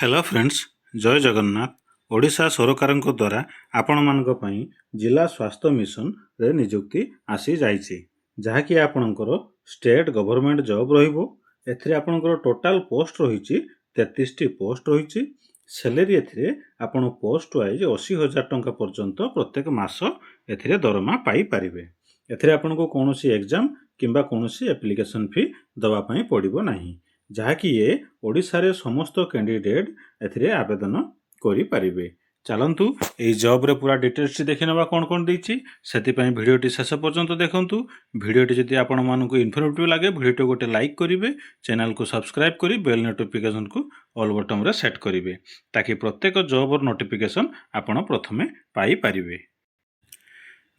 Hello friends, ଜୟ ଜଗନ୍ନାଥ। ଓଡ଼ିଶା ସରକାରଙ୍କ ଦ୍ୱାରା ଆପଣମାନଙ୍କ ପାଇଁ ଜିଲ୍ଲା ସ୍ୱାସ୍ଥ୍ୟ ମିଶନରେ ନିଯୁକ୍ତି ଆସିଯାଇଛି, ଯାହାକି ଆପଣଙ୍କର ଷ୍ଟେଟ୍ ଗଭର୍ଣ୍ଣମେଣ୍ଟ ଜବ୍ ରହିବ। ଏଥିରେ ଆପଣଙ୍କର ଟୋଟାଲ୍ ପୋଷ୍ଟ ରହିଛି, 33ଟି ପୋଷ୍ଟ ରହିଛି। ସାଲେରୀ ଏଥିରେ ଆପଣ ପୋଷ୍ଟ ୱାଇଜ୍ 80,000 ଟଙ୍କା ପର୍ଯ୍ୟନ୍ତ ପ୍ରତ୍ୟେକ ମାସ ଏଥିରେ ଦରମା ପାଇପାରିବେ। ଏଥିରେ ଆପଣଙ୍କୁ କୌଣସି ଏକ୍ଜାମ୍ କିମ୍ବା କୌଣସି ଆପ୍ଲିକେସନ୍ ଫି ଦେବା ପାଇଁ ପଡ଼ିବ ନାହିଁ, ଯାହାକି ଇଏ ଓଡ଼ିଶାରେ ସମସ୍ତ କ୍ୟାଣ୍ଡିଡେଟ୍ ଏଥିରେ ଆବେଦନ କରିପାରିବେ। ଚାଲନ୍ତୁ, ଏଇ ଜବ୍ରେ ପୁରା ଡିଟେଲ୍ସଟି ଦେଖିନେବା, କ'ଣ କ'ଣ ଦେଇଛି। ସେଥିପାଇଁ ଭିଡ଼ିଓଟି ଶେଷ ପର୍ଯ୍ୟନ୍ତ ଦେଖନ୍ତୁ। ଭିଡ଼ିଓଟି ଯଦି ଆପଣମାନଙ୍କୁ ଇନଫର୍ମେଟିଭ୍ ଲାଗେ, ଭିଡ଼ିଓଟି ଗୋଟେ ଲାଇକ୍ କରିବେ, ଚ୍ୟାନେଲକୁ ସବସ୍କ୍ରାଇବ୍ କରି ବେଲ୍ ନୋଟିଫିକେସନକୁ ଅଲ୍ ବଟନ୍ରେ ସେଟ୍ କରିବେ, ତାକି ପ୍ରତ୍ୟେକ ଜବ୍ର ନୋଟିଫିକେସନ୍ ଆପଣ ପ୍ରଥମେ ପାଇପାରିବେ।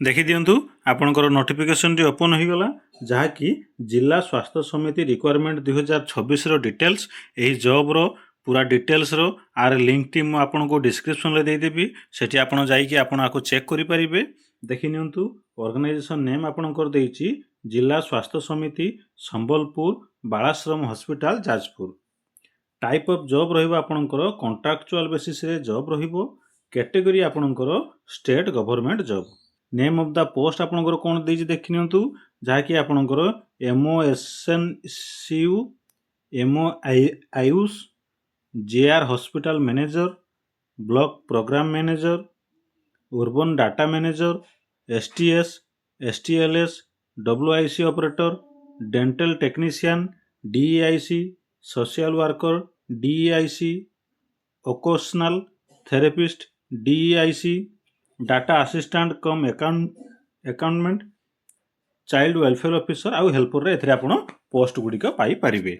ଦେଖିଦିଅନ୍ତୁ, ଆପଣଙ୍କର ନୋଟିଫିକେସନଟି ଓପନ୍ ହୋଇଗଲା, ଯାହାକି ଜିଲ୍ଲା ସ୍ୱାସ୍ଥ୍ୟ ସମିତି ରିକ୍ରୁଟମେଣ୍ଟ 2026ର ଡିଟେଲ୍ସ। ଏହି ଜବ୍ର ପୁରା ଡିଟେଲ୍ସର ଆର ଲିଙ୍କଟି ମୁଁ ଆପଣଙ୍କୁ ଡିସ୍କ୍ରିପସନରେ ଦେଇଦେବି। ସେଠି ଆପଣ ଯାଇକି ଆପଣ ଆକୁ ଚେକ୍ କରିପାରିବେ। ଦେଖିନିଅନ୍ତୁ, ଅର୍ଗାନାଇଜେସନ୍ ନେମ୍ ଆପଣଙ୍କର ଦେଇଛି ଜିଲ୍ଲା ସ୍ୱାସ୍ଥ୍ୟ ସମିତି, ସମ୍ବଲପୁର, ବାଳାଶ୍ରମ hospital, Jajpur. Type of job ରହିବ ଆପଣଙ୍କର କଣ୍ଟ୍ରାକ୍ଚୁଆଲ ବେସିସ୍ରେ ଜବ୍ ରହିବ। କ୍ୟାଟେଗୋରୀ ଆପଣଙ୍କର state government job. Name of the post ଆପଣଙ୍କର କ'ଣ ଦେଇଛି ଦେଖିନିଅନ୍ତୁ, ଯାହାକି ଆପଣଙ୍କର M O S N C U, M O Ayush, J R hospital manager, block programme manager, urban data manager, S T S, S T L S, W I C operator, dental technician, DEIC, social worker, DEIC, occupational therapist, DEIC, data assistant cum accountant, child welfare officer ଆଉ ହେଲ୍ପରରେ ଏଥିରେ ଆପଣ post ଗୁଡ଼ିକ ପାଇପାରିବେ।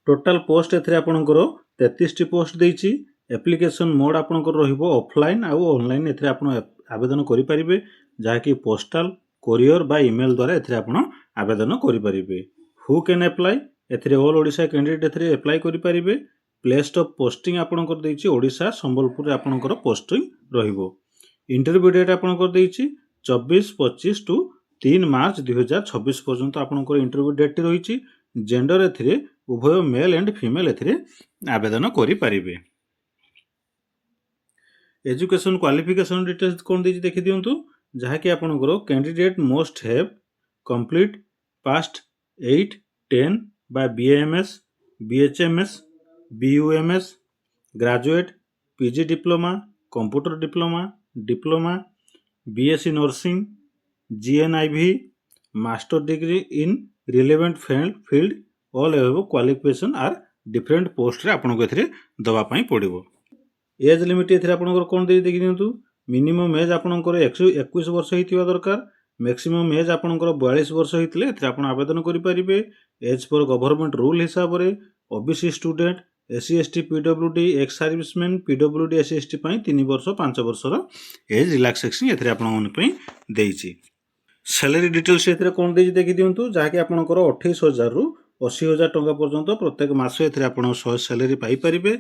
Total post ଏଥିରେ ଆପଣଙ୍କର 33ଟି post ଦେଇଛି। Application ମୋଡ଼ ଆପଣଙ୍କର ରହିବ ଅଫଲାଇନ୍ ଆଉ ଅନଲାଇନ୍। ଏଥିରେ ଆପଣ ଆବେଦନ କରିପାରିବେ, ଯାହାକି ପୋଷ୍ଟାଲ, କୋରିଅର ବା ଇମେଲ୍ ଦ୍ୱାରା ଏଥିରେ ଆପଣ ଆବେଦନ କରିପାରିବେ। Who can apply? ଏଥିରେ ଅଲ୍ ଓଡ଼ିଶା କ୍ୟାଣ୍ଡିଡେଟ୍ ଏଥିରେ ଆପ୍ଲାଏ କରିପାରିବେ। ପ୍ଲେସ୍ ଅଫ୍ ପୋଷ୍ଟିଂ ଆପଣଙ୍କର ଦେଇଛି ଓଡ଼ିଶା, ସମ୍ବଲପୁରରେ ଆପଣଙ୍କର ପୋଷ୍ଟିଂ ରହିବ। ଇଣ୍ଟରଭ୍ୟୁ ଡେଟ୍ ଆପଣଙ୍କର ଦେଇଛି 24, 25 ଟୁ 3 ମାର୍ଚ୍ଚ 2026 ପର୍ଯ୍ୟନ୍ତ ଆପଣଙ୍କର ଇଣ୍ଟରଭ୍ୟୁ ଡେଟ୍ଟି ରହିଛି। ଜେଣ୍ଡର ଏଥିରେ ଉଭୟ ମେଲ୍ ଆଣ୍ଡ ଫିମେଲ୍ ଏଥିରେ ଆବେଦନ କରିପାରିବେ। ଏଜୁକେସନ୍ କ୍ୱାଲିଫିକେସନ୍ ଡିଟେଲ୍ସ କ'ଣ ଦେଇଛି ଦେଖିଦିଅନ୍ତୁ, ଯାହାକି ଆପଣଙ୍କର candidate must have complete passed 8, 10 ବା B M S, B H M S, B U M S, graduate, P G diploma, computer diploma, diploma, B Sc nursing, G N I V, master degree in relevant field. All above qualification are different ପୋଷ୍ଟରେ ଆପଣଙ୍କୁ ଏଥିରେ ଦେବା ପାଇଁ ପଡ଼ିବ। Age limit ଏଥିରେ ଆପଣଙ୍କର କ'ଣ ଦେଇଛି ଦେଖିନିଅନ୍ତୁ। ମିନିମମ୍ ଏଜ୍ ଆପଣଙ୍କର 21 ବର୍ଷ ହେଇଥିବା ଦରକାର। ମ୍ୟାକ୍ସିମମ୍ ଏଜ୍ ଆପଣଙ୍କର 42 ବର୍ଷ ହେଇଥିଲେ ଏଥିରେ ଆପଣ ଆବେଦନ କରିପାରିବେ। ଏଜ୍ ପର୍ ଗଭର୍ଣ୍ଣମେଣ୍ଟ ରୁଲ୍ ହିସାବରେ OBC student, S C, S T, P W D, ex serviceman, P W D, S C, S T ପାଇଁ 3 ବର୍ଷ, 5 ବର୍ଷର ଏଜ୍ ରିଲାକ୍ସେସନ୍ ଏଥିରେ ଆପଣଙ୍କ ପାଇଁ ଦେଇଛି। ସାଲେରୀ ଡିଟେଲ୍ସ ଏଥିରେ କ'ଣ ଦେଇଛି ଦେଖିଦିଅନ୍ତୁ, ଯାହାକି ଆପଣଙ୍କର 28,000ରୁ 80,000 ଟଙ୍କା ପର୍ଯ୍ୟନ୍ତ ପ୍ରତ୍ୟେକ ମାସ ଏଥିରେ ଆପଣ ସାଲେରୀ ପାଇପାରିବେ।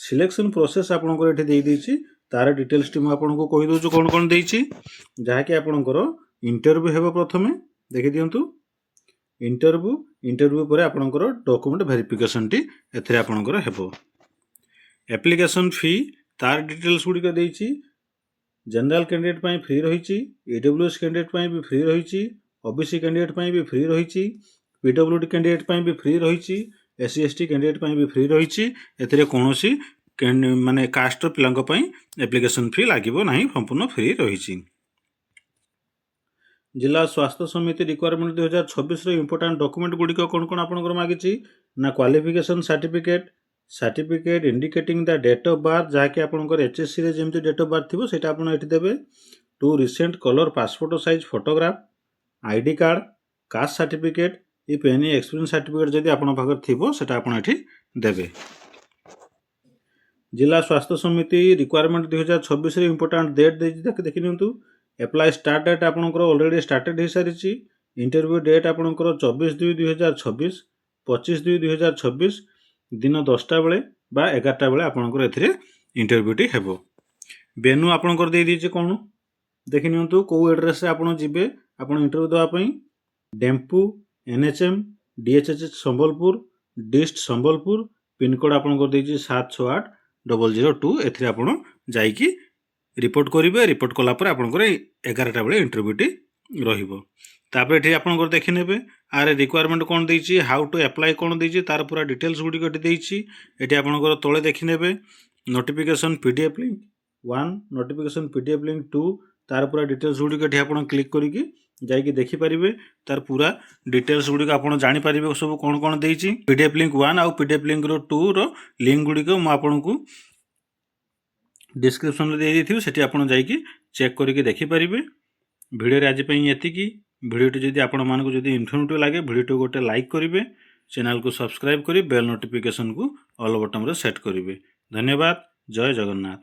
ସିଲେକ୍ସନ୍ ପ୍ରୋସେସ୍ ଆପଣଙ୍କର ଏଠି ଦେଇଦେଇଛି। ତାର ଡିଟେଲ୍ସଟି ମୁଁ ଆପଣଙ୍କୁ କହିଦେଉଛି, କ'ଣ କ'ଣ ଦେଇଛି। ଯାହାକି ଆପଣଙ୍କର ଇଣ୍ଟରଭ୍ୟୁ ହେବ ପ୍ରଥମେ। ଦେଖିଦିଅନ୍ତୁ, ଇଣ୍ଟରଭ୍ୟୁ। ଇଣ୍ଟରଭ୍ୟୁ ପରେ ଆପଣଙ୍କର ଡକୁମେଣ୍ଟ ଭେରିଫିକେସନ୍ଟି ଏଥିରେ ଆପଣଙ୍କର ହେବ। ଆପ୍ଲିକେସନ୍ ଫି ତାର ଡିଟେଲ୍ସ ଗୁଡ଼ିକ ଦେଇଛି। ଜେନେରାଲ କ୍ୟାଣ୍ଡିଡେଟ୍ ପାଇଁ ଫ୍ରି ରହିଛି, ଇଡବ୍ଲ୍ୟୁଏସ୍ କ୍ୟାଣ୍ଡିଡେଟ୍ ପାଇଁ ବି ଫ୍ରି ରହିଛି, ଓବିସି କ୍ୟାଣ୍ଡିଡେଟ୍ ପାଇଁ ବି ଫ୍ରି ରହିଛି, ପିଡବ୍ଲ୍ୟୁଡି କ୍ୟାଣ୍ଡିଡେଟ୍ ପାଇଁ ବି ଫ୍ରି ରହିଛି, S C, S T candidate ପାଇଁ ବି ଫ୍ରି ରହିଛି। ଏଥିରେ କୌଣସି ମାନେ କାଷ୍ଟର ପିଲାଙ୍କ ପାଇଁ ଆପ୍ଲିକେସନ୍ ଫି ଲାଗିବ ନାହିଁ, ସମ୍ପୂର୍ଣ୍ଣ ଫ୍ରି ରହିଛି। ଜିଲ୍ଲା ସ୍ୱାସ୍ଥ୍ୟ ସମିତି ରିକ୍ରୁଟମେଣ୍ଟ 2026ର ଇମ୍ପୋର୍ଟାଣ୍ଟ ଡକୁମେଣ୍ଟ ଗୁଡ଼ିକ କ'ଣ କ'ଣ ଆପଣଙ୍କର ମାଗିଛି ନା qualification certificate, certificate indicating the date of birth, ଯାହାକି ଆପଣଙ୍କର ଏଚ୍ଏସ୍ସିରେ ଯେମିତି ଡେଟ୍ ଅଫ୍ ବାର୍ଥ ଥିବ, ସେଇଟା ଆପଣ ଏଠି ଦେବେ, two recent colour passport size photograph, I D card, caste certificate, if any, experience certificate ଯଦି ଆପଣଙ୍କ ପାଖରେ ଥିବ, ସେଇଟା ଆପଣ ଏଠି ଦେବେ। ଜିଲ୍ଲା ସ୍ୱାସ୍ଥ୍ୟ ସମିତି ରିକ୍ରୁଟମେଣ୍ଟ 2026ରେ ଇମ୍ପୋର୍ଟାଣ୍ଟ ଡେଟ୍ ଦେଇଛି, ଦେଖିନିଅନ୍ତୁ। ଆପ୍ଲାଏ ଷ୍ଟାର୍ଟ ଡେଟ୍ ଆପଣଙ୍କର ଅଲରେଡ଼ି ଷ୍ଟାର୍ଟେଡ଼ ହେଇସାରିଛି। ଇଣ୍ଟରଭ୍ୟୁ ଡେଟ୍ ଆପଣଙ୍କର 24/2/2026, 25/2/2026, ଦିନ 10ଟା ବେଳେ ବା 11ଟା ବେଳେ ଆପଣଙ୍କର ଏଥିରେ ଇଣ୍ଟରଭ୍ୟୁଟି ହେବ। ଭେନ୍ୟୁ ଆପଣଙ୍କର ଦେଇଦେଇଛି କ'ଣ ଦେଖିନିଅନ୍ତୁ। କେଉଁ ଆଡ୍ରେସରେ ଆପଣ ଯିବେ ଆପଣ ଇଣ୍ଟରଭ୍ୟୁ ଦେବା ପାଇଁ? Dempu, N H M, D H H Sambalpur. Dist Sambalpur, pincode ଆପଣଙ୍କର ଦେଇଛି 768002। ଏଥିରେ ଆପଣ ଯାଇକି ରିପୋର୍ଟ କରିବେ। ରିପୋର୍ଟ କଲା ପରେ ଆପଣଙ୍କର 11ଟା ବେଳେ ଇଣ୍ଟରଭ୍ୟୁଟି ରହିବ। ତାପରେ ଏଠି ଆପଣଙ୍କର ଦେଖିନେବେ ଆର ରିକ୍ୱାରମେଣ୍ଟ କ'ଣ ଦେଇଛି, how to apply କ'ଣ ଦେଇଛି, ତାର ପୁରା ଡିଟେଲ୍ସ ଗୁଡ଼ିକ ଏଠି ଦେଇଛି। ଏଠି ଆପଣଙ୍କର ତଳେ ଦେଖିନେବେ notification PDF link 1, notification PDF link 2, ତାର ପୁରା ଡିଟେଲ୍ସ ଗୁଡ଼ିକ ଏଠି ଆପଣ କ୍ଲିକ୍ କରିକି ଯାଇକି ଦେଖିପାରିବେ। ତାର ପୁରା ଡିଟେଲ୍ସ ଗୁଡ଼ିକ ଆପଣ ଜାଣିପାରିବେ, ସବୁ କ'ଣ କ'ଣ ଦେଇଛି। ପିଡିଏଫ୍ ଲିଙ୍କ 1 ଆଉ ପିଡିଏଫ୍ ଲିଙ୍କର 2ର ଲିଙ୍କ ଗୁଡ଼ିକ ମୁଁ ଆପଣଙ୍କୁ ଡିସ୍କ୍ରିପ୍ସନରେ ଦେଇଦେଇଥିବି। ସେଠି ଆପଣ ଯାଇକି ଚେକ୍ କରିକି ଦେଖିପାରିବେ। ଭିଡ଼ିଓରେ ଆଜି ପାଇଁ ଏତିକି। ଭିଡ଼ିଓଟି ଯଦି ଆପଣମାନଙ୍କୁ ଯଦି ଇନଫର୍ମେଟିଭ୍ ଲାଗେ, ଭିଡ଼ିଓଟିକୁ ଗୋଟେ ଲାଇକ୍ କରିବେ, ଚ୍ୟାନେଲକୁ ସବସ୍କ୍ରାଇବ୍ କରି ବେଲ୍ ନୋଟିଫିକେସନକୁ ଅଲ୍ ବଟନ୍ରେ ସେଟ୍ କରିବେ। ଧନ୍ୟବାଦ। ଜୟ ଜଗନ୍ନାଥ।